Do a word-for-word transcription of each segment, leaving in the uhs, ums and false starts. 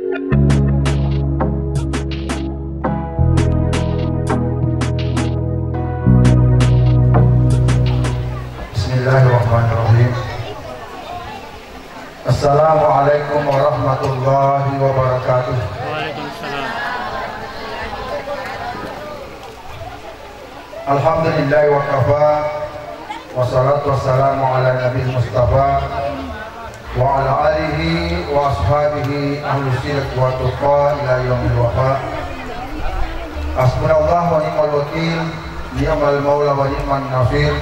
Bismillahirrahmanirrahim. Assalamualaikum warahmatullahi wabarakatuh. Waalaikumsalam. Alhamdulillahi wa kafa, wassalatu wassalamu ala nabil mustafa, wa ala alihi wa ashabihi ahlu sidq wa tuqa ila yaumil wafa. Hasbunallah wa ni'mal wakil, ni'mal maula wa ni'man nasir,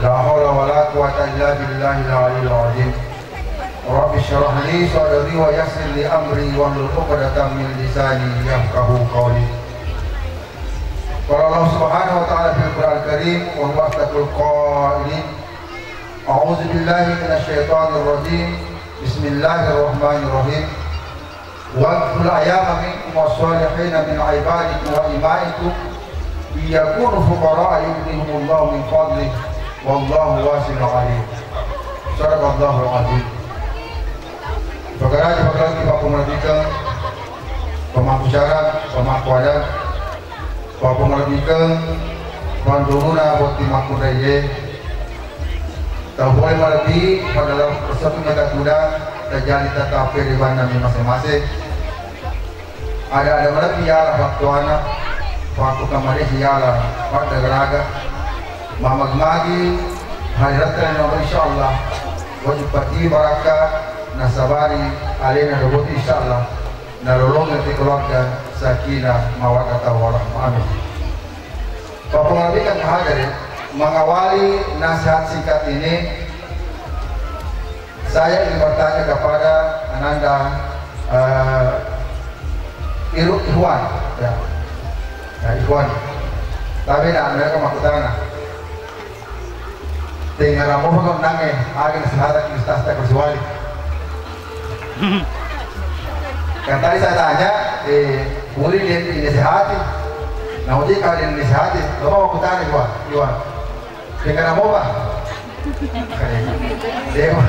la haula wa la quwwata illa billahil aliyyil azim. Rabbi shrah li sadri wa yassir li amri wahlul uqdatam min lisani yafqahu qawli. Qala Allah Subhanahu wa Ta'ala fil Qur'an Karim, wa huwa asdaqul qailin. A'udzu billahi minasy syaithanir rajim. Bismillahirrahmanirrahim. Wa adkhil ayyama minkum was-salihin min ibadikum wa imaikum in yakunu fuqara'a yughnihimullahu min fadlih, wallahu wasi'un alim. Sadaqallahul azim. Pakaraja pakaraja pakumulabika, pemangku syarat, pemangku adat, pakumulabika, panduruna botting makkunraiye, tau pole malebbi pada lau satu meta kuda, tajali tatape ri banna mi masing-masing. Ada-ada malebbi yala fattuana, fattu kamaresi yala pada garaga. Mamagi-magi hari rattana nama insyaallah wajib pati barakka nasabari alena robot insyaallah. Nalolongeng ri keluarga sakinah mawaddah warahmah. Amin. Bapak Ibu yang hadir, mengawali nasihat singkat ini, saya ingin bertanya kepada Ananda, eh, Iru-, Ikhwan, ya. Ya, Ikhwan. Tapi nak mereka mau tanya. Tengara mopa ko nangnge, aga nasihata ki ustaz ta ko siwali. Kan tadi saya tanya, eh, boleh dia dinasihati. Nah, uji kalau dia dinasihati, coba aku tanya gua, Iwan. Tengara mopa? Dewa.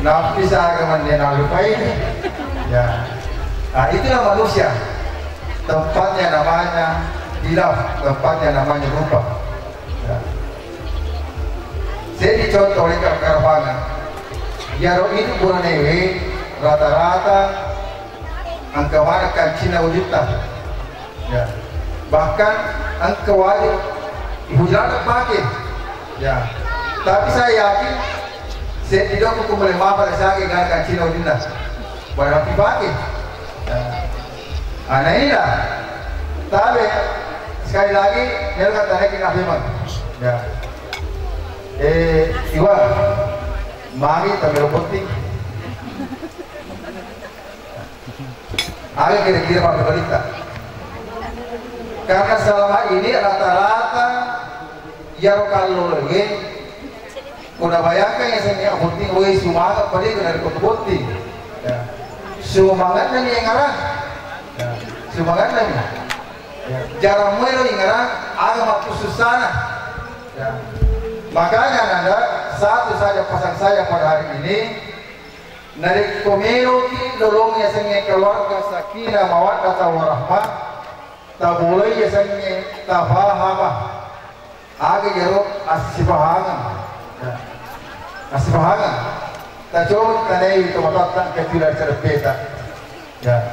Nah, bisa agama dia nak lupa ini. Ya. Nah, itulah manusia. Tempatnya namanya hilaf, tempatnya namanya lupa. Ya. Jadi contoh oleh karapangan. Iyaro ini buranewe rata-rata engka maneng kancina wujutta. Ya. Bahkan engka wajib hujrana pake. Ya. Tapi saya yakin seddi doko kumule mapa sage gana kancina wujunna. Barang pake. Ya. Nah, inilah. Tabe, sekali lagi, melo kata lagi nak memang. Ya. Eh, Iwan, mari kami roboting. Ada kira-kira pada berita. Karena selama ini rata-rata iyaro kalloloe, ko nabayangkan yasengnge botting, woi, sumange' pada narekko tu botting. Ya. Sumange'na ni engarang. Ya. Sumange'na ni. Ya. Jarang muelo engarang, aga makkusussana. Ya. Makanya nanda, satu saja pesan saya pada hari ini, narekko meloki lolong yasengnge keluarga sakinah mawaddah warahmah, taboloi yasengnge tafahama. Aga iyaro assipahangeng. Ya. Assipahangeng. Tacoba tanai tomatoatta engka pila cereppeta. Ya.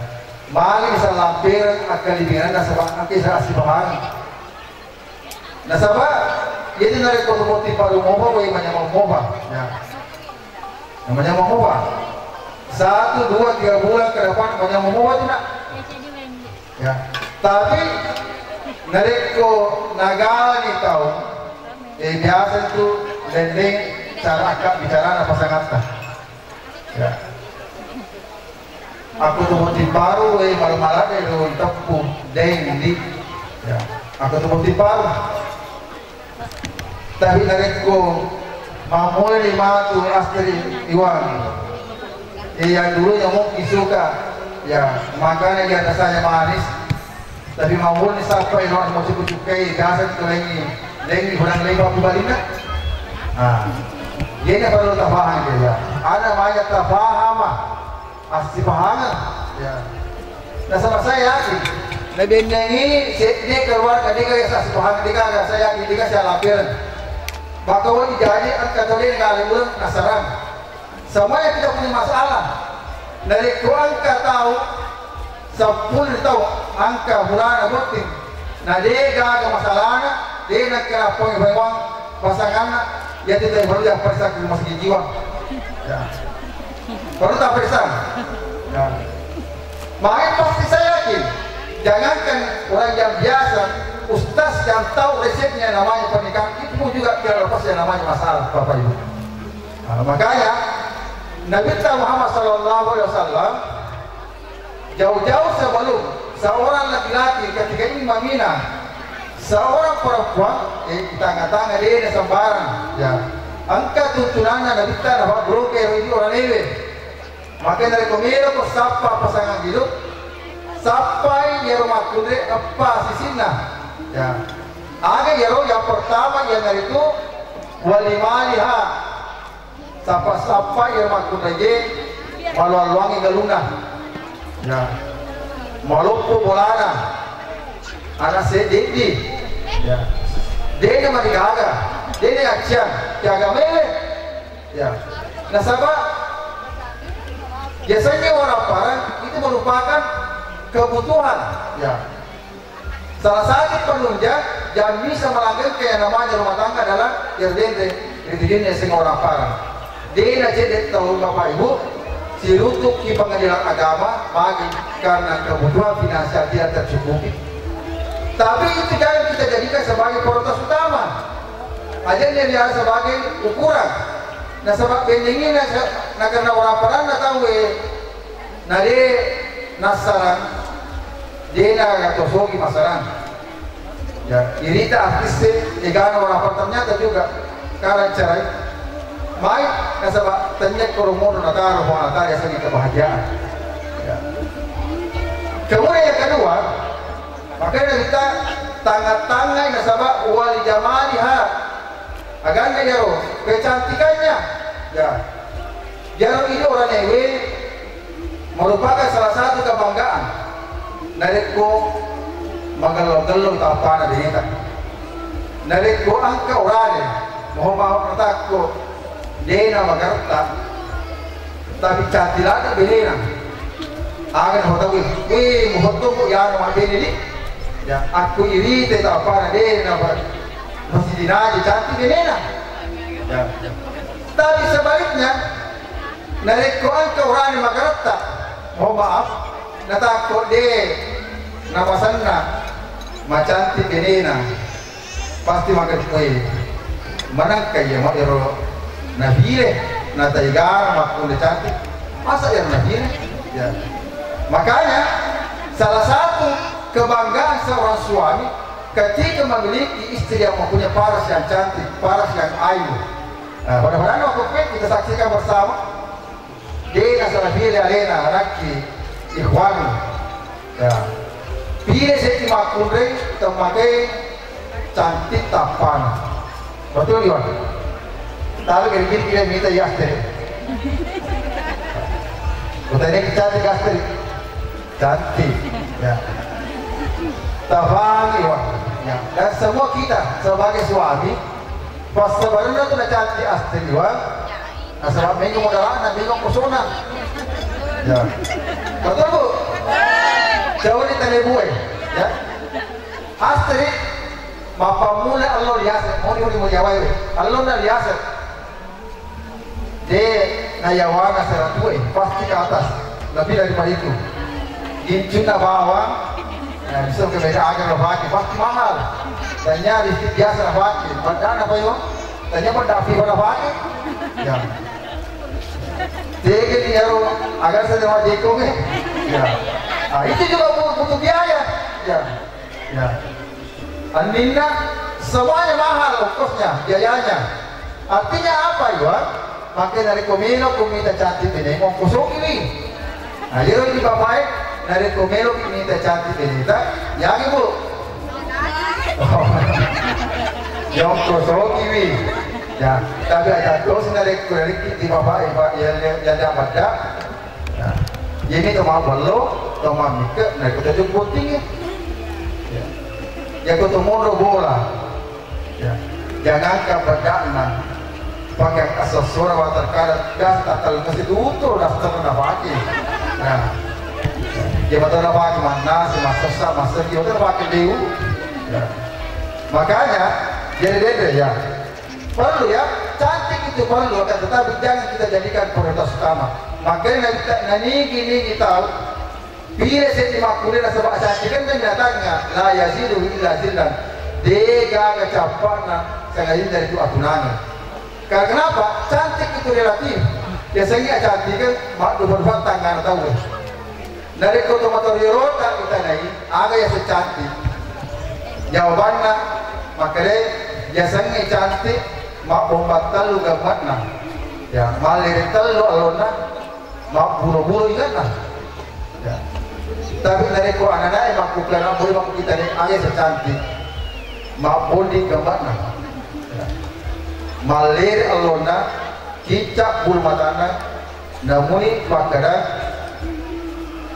Magi misallampereng akkalibinganna nasaba engka isa assipahangeng. Nasaba jadi narekko tomottiparu mopa, woi manyameng mopa. Ya. Namanya mau mopa. Satu, dua, tiga bulan ke depan namanya mau mopa tu nak. Ya. Tapi narekko nagalani tau, eh, biasa tu lendeng cara akak bicara na pasangatta. Ya. Aku tu mau tiparu, eh, malam-malam, eh, lu teppu, deng, di. Ya. Aku tu mau tiparu. Tapi narekko mammulani matu Astri Iwan, eh, yang dulunya mungkin suka, ya, makanan di atasnya manis, tapi mammulani sappa Iwan mau cukup-cukai, biasa itu lagi, lagi kurang lagi aku balinna. Nah, jadi perlu tafaham ya. Ada banyak tafahama, assipahangeng, ya. Nasaba saya yakin, nabennengi sedde keluarga de gaga sassuhang, de gaga saya yakin, de gaga saya lapir. Maka wani jadi engka tau de gaga uleng nasarang. Semuanya tidak punya masalah. Narekko engka tau seppulo tau engka bulana botting, na de gaga masalahna, de nakkerappoi bawang pasanganna, yatu tau perlu diperiksa ke rumah sakit jiwa. Ya. Perlu tak periksa? Ya. Makanya pasti saya yakin, jangankan orang yang biasa, ustaz yang tahu resepnya namanya pernikahan, itu pun juga tidak lepas yang namanya masalah, Bapak Ibu. Nah, makanya Nabi Muhammad sallallahu alaihi wasallam jauh-jauh sebelum seorang laki-laki ketika ingin meminang seorang perempuan, eh, di tengah-tengah de na sembarang, ya. Engka tuntunanna Nabi ta na bloke orang ewe. Maka narekko melo ko sappa pasangan hidup, sappai yero makkunre eppa sisinna. Ya. Aga yero yang pertama iyanaritu walimaliha. Sappa-sappa iya makkunraie, maloang-loangi galunna. Ya. Maloppo bolana. Anak seddi. Ya. Dena marigaga, dena acciang, jaga mele. Ya. Nasaba biasanya orang parang itu merupakan kebutuhan. Ya. Salah satu penunjang yang bisa melanggengkan yang namanya rumah tangga adalah R D N D, ri tujunna yasengnge orang parang. Dena cedde tau Bapak Ibu, sirutuk ki pengadilan agama, magi karena kebutuhan finansial tidak tercukupi. Tapi itu jangan kita jadikan sebagai prioritas utama. Aja dia lihat sebagai ukuran. Nah, sebab bending ini, nah, karena orang parang na tau, eh, Nade nassarang, dena gatosogi masarang. Ya, irita artis egana orang apa ternyata juga karang cerai. Mai nasaba tanya ke rumah nataro mau nataro ya seni kebahagiaan. Ya. Kemudian yang kedua, makanya kita tangan-tangan nasaba wali jamaliha. Aganna iyaro kecantikannya, ya. Iyaro idi oranewe merupakan salah satu kebanggaan. Narekko magello-gello tappana beneta. Narekko engka orane, mohon maaf, natakko dena magaretta, tapi cantik lagi benena. Aga na tau, weh, muhotto ko ya no mabene di. Ya, aku iri te ta apa na de na ba. Masih dinaji cantik benena. Ya. Tapi sebaliknya, narekko engka orane magaretta, mohon maaf, natakko de napasanna macantik benena. Pasti makkeda, "Woi, manengka iya ma ero napile, nataigara makkunrai cantik? Masa ero napile?" Ya. Makanya salah satu kebanggaan seorang suami ketika memiliki istri yang mempunyai paras yang cantik, paras yang ayu. Nah, pada-pada waktu kita saksikan bersama, De nasala pile alena anakki, ikhwani. Ya. Pile seddi makkunrai temmagai cantik tappana. Betul, Iwan? Tapi kira-kira kita minta ya, Astri. Kota ini cantik, Astri. Cantik. Ya. Tafang, Iwan. Ya. Dan semua kita sebagai suami, pas sebenarnya tuh cantik, Astri, Iwan. Nasaba mega modala'na, mega kosona. Ya. Betul, Bu? Jauh di tane bue. Ya. Astri, mappammula allo riaseng, moni moni moni awai we. Allonna riaseng. De nayawana seratue, pasti ke atas. Lebih daripada itu. Gincuna bawang, ya, bisa ke beda agar lo pakai, pasti mahal. Tanya listrik biasa lo pakai, padahal apa yo? Tanya pada api pada pakai. Ya. Tege ni yaro, agar saya mau jekong eh. Ya. Ah, itu juga bu- butuh biaya. Ya. Ya. Anninna semuanya mahal ongkosnya, biayanya. Artinya apa, Iwan? Maka narekko melo ko mita cantik bene, ongkosoki wi. Nah, iyaro di bapak e, narekko melo ko mita cantik beneta, yagi, Bu. Ya ongkosoki wi. Ya, tapi ada terus narekko, narekko di bapak e, Pak, ya, ya, ya, ya, ya. Nah, ini tuh mau bello, Tomammikke, naiko tajung bottingnge. Ya. Yako to monro bola. Ya. Jangankan bedakna, pakai assessora wa terkadang gas tatal mesti tutur daftar na pakai. Nah. Ya betul na pakai mana si masessa maseki betul pakai deu. Ya. Makanya jadi beda ya. Perlu ya, cantik itu perlu, akan tetapi jangan kita jadikan prioritas utama. Makanya nanigi-nigi tahu Pile seddi makkunrai nasaba cantikenna binatangnge, la yazidu illa zillan. Degaga cappa'na selain dari itu atunange. Karena kenapa? Cantik itu relatif. Biasanya cantik kan makdu berbuat tangan tahu. Narekko to motor yorota kita nai, aga ya secantik. Jawabanna makere biasanya cantik mak bomba telu gambarna. Ya, maleri telu alona. Mabbulo-bulo inganna. Ya. Tapi narekko ananae makkukana boleh makkukitani aya secantik. Mabbondi gambarna. Ya. Malleri allonna, kiccak bulu matanna, namuni makkada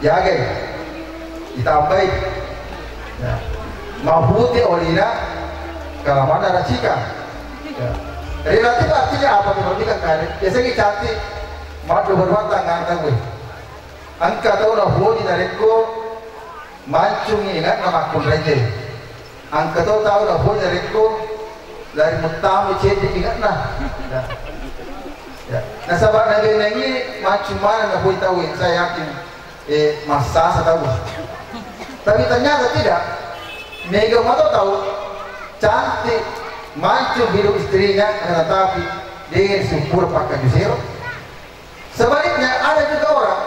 yagai ditambai. Ya. Mahuti olina kalamanna racika. Ya. Relatif artinya apa tuh? Berarti kan kare. Biasanya cantik. Maddo berbatang nganta gue. Engka tau napoji narekko mancung ingatna makkunraie. Engka tau tau napoji narekko lari muttama cedde ingatna. Ya. Ya. Nasaba nabenengi mancung mana napoji tau, saya yakin eh massasa tau. Tapi ternyata tidak. Mega mato tau cantik mancung hidup istrinya, tetapi dia syukur pakai zero. Sebaliknya, ada juga orang,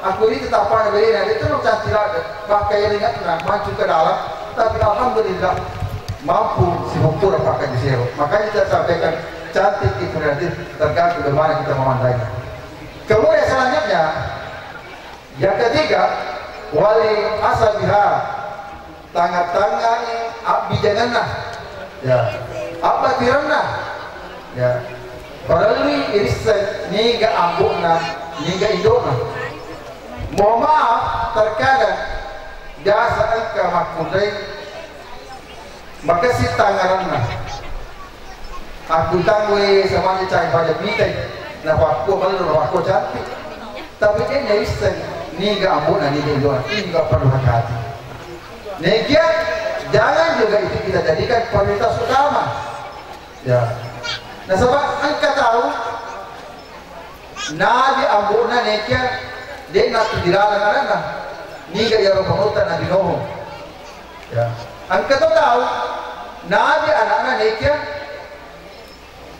aku ini tetap pandai beda, dia terus cantik lagi, pakai ringan, nah, maju ke dalam, tapi alhamdulillah, mampu si ukur pakai di zero. Makanya kita sampaikan, cantik itu relatif, tergantung bagaimana kita memandangnya. Kemudian selanjutnya, yang ketiga, wali asabiha, tangnga-tangngai abbijangenna, ya, abbatirenna, ya, parellui irisseng niga ambo'na, niga indo'na. Mohon maaf, terkadang biasa engka makkunrai makessing tangngaranna. Aku tangwe samanya cai pada mitai, na pakko mello, na pakko cantik. Tapi dia naisseng niga ambo'na, niga indo'na, ini juga perlu hati-hati. Nekia, jangan juga itu kita jadikan prioritas utama. Ya. Nasaba engka tau nabi ambo'na nekia de' nattu dilaleng ananna. Niga iyaro pangulutta Nabi Nuh. Ya. Engka to tau nabi anakna nekia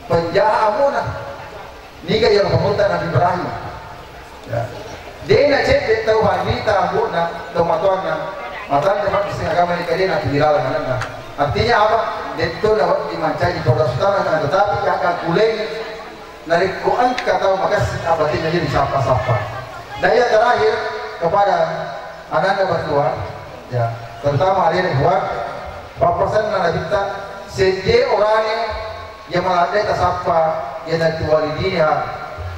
penjaha ambo'na. Niga iyaro pangulutta Nabi Ibrahim. Ya. De' nacedde' tau haddita ambo'na, tau matoanna, matanre makkessing agama ni kadena tu dilaleng ananna. Artinya apa? De'to nawedding mancaji prioritas utama, akan tetapi akkalkulengi narekko engka tau makessing abatinna jadi sappa-sappa. Dan yang terakhir kepada ananda berdua, ya, terutama alena buat pappasenna nabitta, seddi orane Iya maladde tasappa, iyanaritu walidiniha,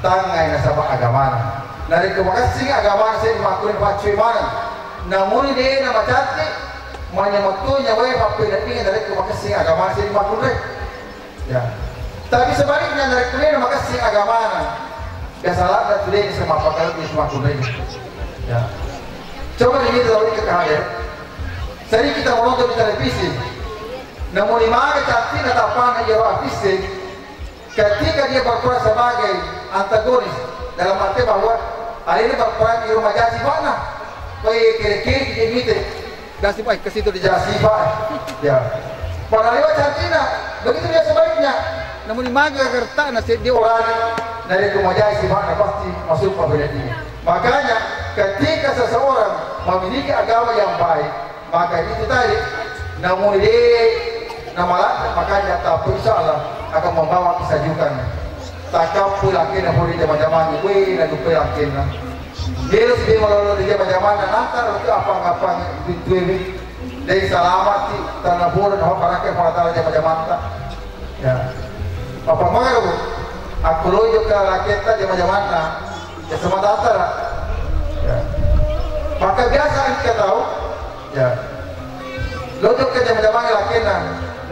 tangngai nasaba agamana. Narekko makessing agamana, seddi makkunrai paccui maneng. Namuni de' namacantik, manyameng to nyawae pappeneddingngi narekko makessing agamana seddi makkunrai. Ya. Tapi sebaliknya, narekko de' namakessing agamana, biasa ladde tu de' nisseng mappakalebbi makkunrai. Ya. Coba ini kita tahu ke hadir. Sering kita menonton di televisi. Namuni maga cantikna tappana iyaro artiste, ketika dia berperan sebagai antagonis, dalam arti bahwa alena berperan iyaro maja sifa'na, pake kere-kere dia mite, dasi pai ke situ dia sifat. Ya. Padahal lewat cantikna, begitu dia sebaliknya. Namuni maga gertakna seddi orang, narekko maja sifa'na pasti masuk pada dia. Makanya ketika seseorang memiliki agama yang baik, maka itu tadi, namun de' namaladde, makanya tapu insya Allah akan membawa kesejukan. Takappu lakena pole jama-jamang, we, na dupe lakena. Melo si malolo di jama-jamang, na nantara tu apa-apa itu, we. Dai salamati, tanah pura, na baraka, pada jama-jamang ta. Ya. Apa mengaruh? Aku lojo ke laketa jama-jamang na. Ya, semua tata lah. Ya. Maka biasa engka tau, ya, lo jokka jama-jamang lakkenna,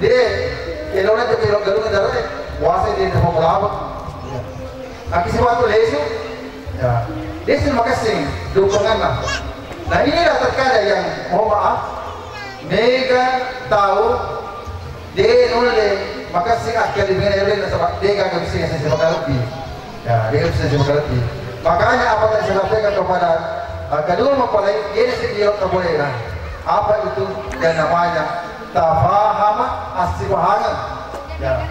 de, elona jokka elo galunna daro, eh, puasa di tempat lama. Ya. Aki sibatu lesu, ya, lesu makessing dukunganna. Nah, inilah terkadang yang, mohon maaf, mega tau de nulle makessing akkalibina elo nasaba de gaga bisa sesi makalebbi. Ya, de gaga bisa sesi makalebbi. Makanya apa tadi saya sampaikan kepada, uh, kedua mempelai, ini sih dia tak boleh, nah. Apa itu yang namanya tafahama, assipahangeng. Ya.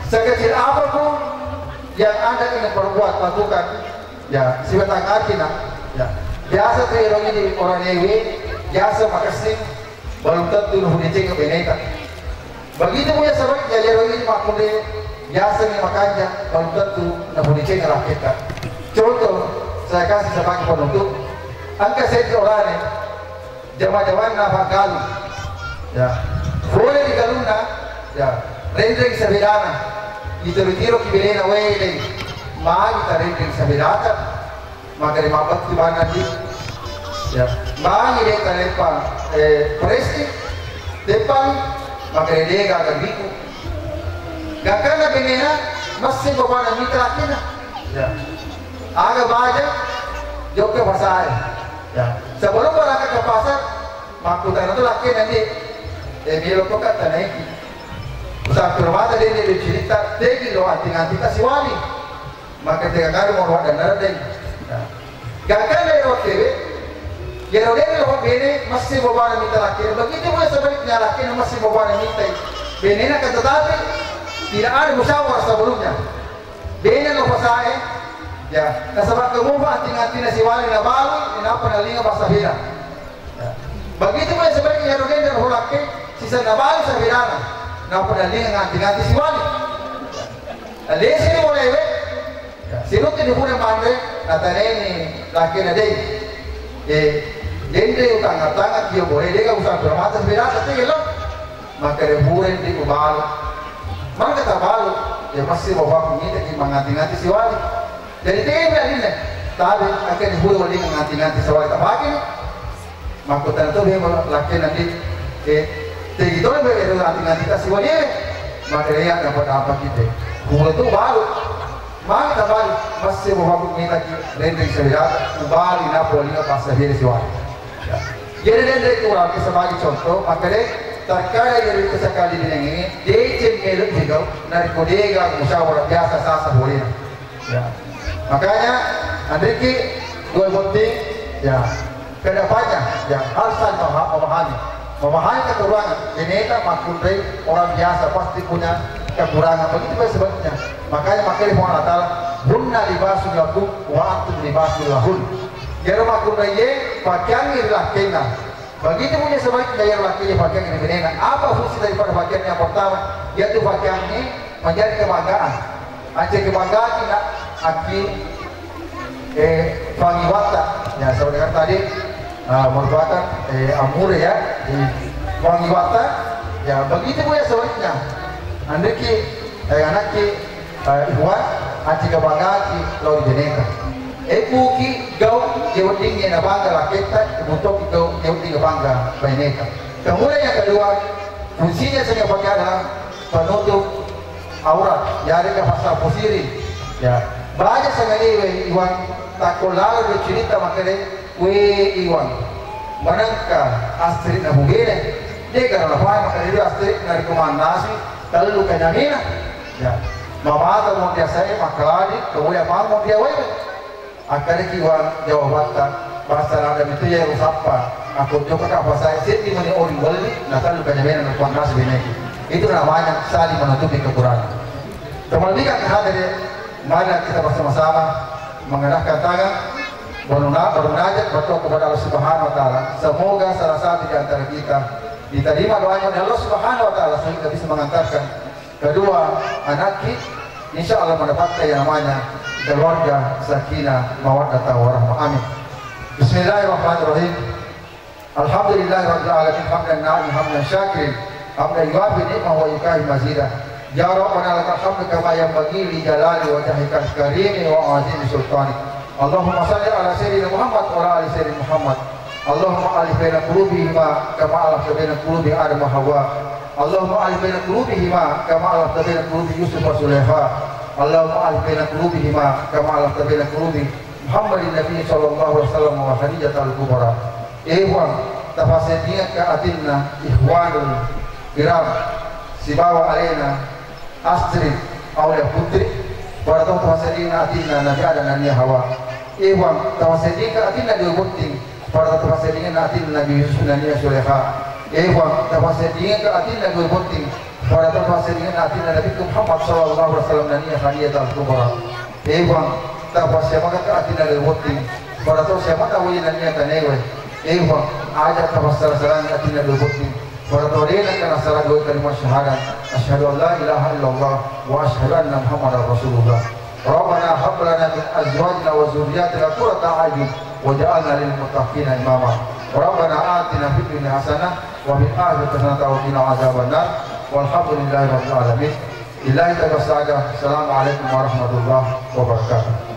Sekecil apapun yang Anda ingin perbuat, lakukan. Ya, sibatang arti, nak. Ya. Biasa tu ero idi orang ewe, biasa makessing, belum tentu nufudeceng beneta. Begitu pun sebaliknya, ero idi makkunrai, biasa ni makanja, belum tentu nufudeceng lakketta. Contoh, saya kasih sebagai penutup. Engka seddi orane, jama-jamanna paggalung. Ya. Pole ri galunna, ya, renreng sabedana. Itiro-tiro ki benena, "Weh, deng, magi tarenreng sabedata? Magari mabbettu banna di." Ya. "Magi de taleppa, eh, presti? Teppang, magari de gaga biku." Gangkanna benena, masse babana mita lakkena. Ya. Aga baja, jokka pasae. Ya. Sebelum berangkat ke pasar, makkutana tu lakkena, "Ndi, eh, melo ko ka tanaiki. Usapiro mata dende de cerita, tegi lo anting-antingta siwali." Maka tega kadu mau ruang dan nara deng. Ya. Gangkanna ero kewe, ero dende lo bene, masih babana mita lakkena. Begitu pula sebaliknya lakkena, masih babana mita. Benena kan tetapi, tidak ada musyawarah sebelumnya. Bene lo pasae, ya, nasaba kemufa anting-antingna siwali nabalu, inappa nalinga basa beda. Ya. Begitu pula sebaliknya ero gender holakke, sisa nabalu sabedana, nappa nalinga nganti-nganti siwali. Alesi ni bolewe, ya, sinutti ni pura manre, nataneni lakkena dei. Eh, dende utang-utang kio boleh, dega usah bermata sabedana, tapi lo. Makkeda pura ndi ubalu. Mangka tabalu, ya pasti bawa mita ki manganti-nganti siwali. Jadi tega alinna, tabe, akhirnya pura wali manganti-nganti siwali tabagi ni. Makkutana to be lakkena ndi, eh, tegi to be ero anting-antingta siwali e. Makkeda iya dapat apa kita. Pura tu balu. Mangka tabalu, masih bawa mita ki rendeng sabedata, ubali nappa wali pasabere siwali. Ya. Jadi, dan dari kurang sebagai contoh, maka deh, terkadang yang itu sekali binengi, deceng melok juga, narekko dega musyawarah biasa sasa boleh. Ya. Makanya, andriki, dua penting, ya, kedepannya, ya, harus saling memahami. Memahami kekurangan, ini kan makkunrai orang biasa pasti punya kekurangan. Begitu juga sebaliknya. Makanya, makanya Puang Allah Ta'ala, "Hunna libasun lakum, wa antum libasun lahun." Iyaro makkunraié pakeangngi ri lakkainna. Begitu pun sebaliknya, iyaro lakkainna pakeangngi ri benena. Apa fungsi daripada pakeang yang pertama? Yaitu pakeangngi menjadi kebanggaan. Acce kebanggaan na akki, eh, fangiwatta. Ya, saudara tadi, ah, merupakan, eh, amure ya, di fangiwatta. Ya, begitu pun ya sebaliknya. Andiki, eh, anakki, eh, Ikhwan, acce kebanggaanki lao ri beneta. Ebbuki gau je weddingnge nabangga lakketta, ebbu tokki gau je weddingnge bangga baineta. Kemudian yang kedua, fungsinya sehingga pakai adalah penutup aurat, yarega pasal posiri. Ya, baja sangaliwe Iwan takko lalo ri cerita makkeda, "We Iwan, manengka Astri na bubene, dega nala pae makkeda Astri narekko mannasi tellu kanyamina." Ya. Mamata mo biasae makkaladi, kemudian mamo dia wewe. Akkareki wa jawabatta, basa lada mitu ya usappa. Aku jokka ka pasai seddi mani ori welli, na tellu kanyamena na pangkas beneki. Itu namanya saling menutupi kekurangan. Terlebih kan hadir, mari kita bersama-sama mengadahkan tangan, bermuna-, bermunajat berdoa kepada Allah Subhanahu wa Ta'ala. Semoga salah satu di antara kita diterima doanya oleh Allah Subhanahu wa Ta'ala sehingga bisa mengantarkan kedua anakki, insya Allah mendapatkan yang namanya keluarga sakinah mawaddah warahmah. Amin. Bismillahirrahmanirrahim. Alhamdulillahirabbil alamin, hamdan na'imin, hamdan syakirin, hamdan yuwafi ni'mahu wa yukafi mazidah. Ya Rabbana lakal hamdu kama yanbaghi li jalali wajhikal karimi wa azimi sultanik. اللهم صل على سيدنا محمد وعلى آل سيدنا محمد. اللهم ألف بين قلوبهما كما ألفت بين قلوب آدم وحواء. اللهم ألف بين قلوبهما كما ألفت بين قلوب يوسف وزليخا. اللهم ألف بين قلوبهما كما ألفت بين قلوب محمد النبي صلى الله عليه وسلم وخديجة الكبرى. Ewa, tapaseddingekka atinna ikhwanul kiram sibawa alena Astri, Aulia Putri, pada to tapaseddingna atinna Nabi Adam nennia Hawa. Ewa, tapaseddingekka atinna dua botting, pada to tapaseddingna atinna Nabi Yusuf nennia Sulekha. Ewa, tapaseddingekka atinna dua botting, pada to tapaseddingna atinna Nabi Muhammad sallallahu alaihi wasallam nennia Khadijatul Kubra. Ewa, tapassiamagakka atinna dua botting, pada to siamata wali nennia Kanewe. Ewa, aja tapassara-sarangi atinna dua botting. Pada to dena kana sara dua kalimat syahadat. Asyhadu an la ilaha illallah wa asyhadu anna Muhammadar Rasulullah. ربنا هب لنا من أزواجنا وذرياتنا قرة أعين واجعلنا للمتقين إماما. ربنا آتنا في الدنيا حسنة وفي الآخرة حسنة وقنا عذاب النار. والحمد لله رب العالمين. Billahi taufiq wal hidayah. Assalamualaikum warahmatullahi wabarakatuh.